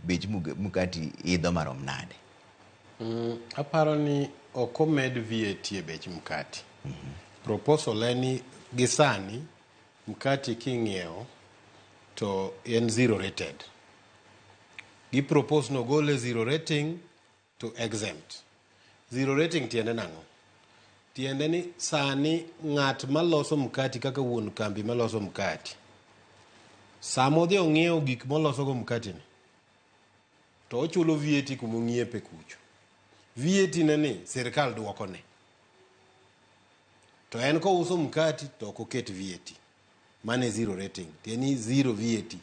Bech mkati idho marom nade? Aparo ni ok omed VAT e bech mkati. Proposal en ni gi sani mkati king'iewo to en zero rated. Gi propose no gole zero rating to exempt. Zero rating tiende nang'o? Tiende ni sani ng'at maloso mkati kaka wuon kambi maloso mkati, sama odhi ong'iewo gik molosogo mkati ni, to ochulo VAT kuma ong'iepe kucho. VAT ne ni sirkal duokone. To en kouso mkati to ok oket VAT. Mano e zero rating. Tiende ni zero VAT.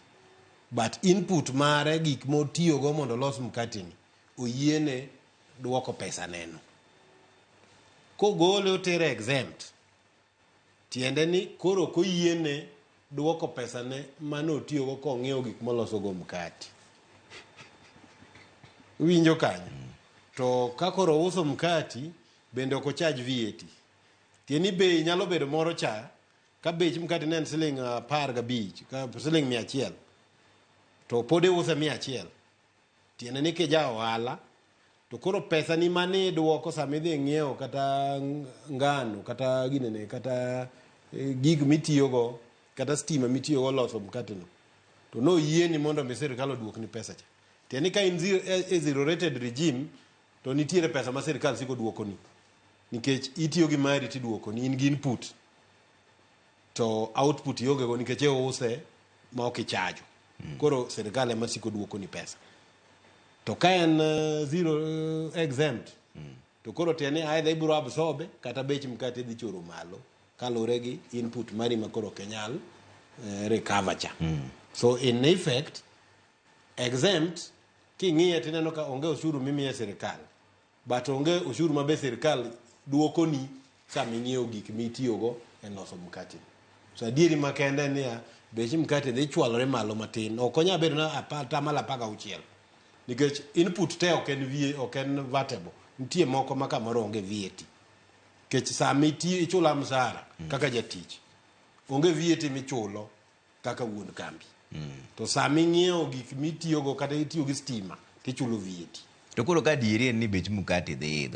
But input mare gik motiyogo mondo olos mkati ni oyiene duoko pesa neno. Kogole otere exempt, tiende ni koro ok oyiene duoko pesa ne mane otiyogo kong'iewo gik molosogo mkati. Iwinjo kanyo? To ka koro ouso mkati bende ok ocharge VAT. Tiende ni bei nyalo bedo moro cha, ka bech mkati ne en siling 15, ka siling 100, to pod iuse 100. Tiende ni kija ohala, to koro pesa ni mane idwoko sama idhi ng'iewo kata ngano, kata ginene, kata gig mitiyogo, kata stima mitiyogo loso mkate no, to noyieni mondo mi sirkal oduokni pesa cha. Tiende ni ka in e zero rated regime, to nitiere pesa ma sirkal siko duokoni. Nikech itiyo gi mari tiduokoni, in gi input, to output ionge go nikech iuse ma ok ichajo. Koro sirkal ema siko duokoni pesa. To ka en zero exempt, to koro tiende ni either ibiro absorb kata bech mkate dhi choro malo kaluwore gi input mari ma koro ok inyal recover cha. So in effect, exempt king'iye tineno ka onge osuru mimiye sirkal, but onge osuru ma be sirkal duokoni sama ing'iewo gik mitiyogo e loso mkate. So adieri makende en niya, bech mkate dhi chwalore malo matin. Ok onyal bedo na 16% nikech input te ok en VA, ok en vatable. Nitie moko ma kamoro onge VAT. Nikech sama ichula msara kaka jatich, onge VAT michulo kaka wuon kambi. To sama ing'iewo gik mitiyogo kata itiyo gi stima, tichulo VAT. To koro ka adieri en ni bech mkate dhi idho.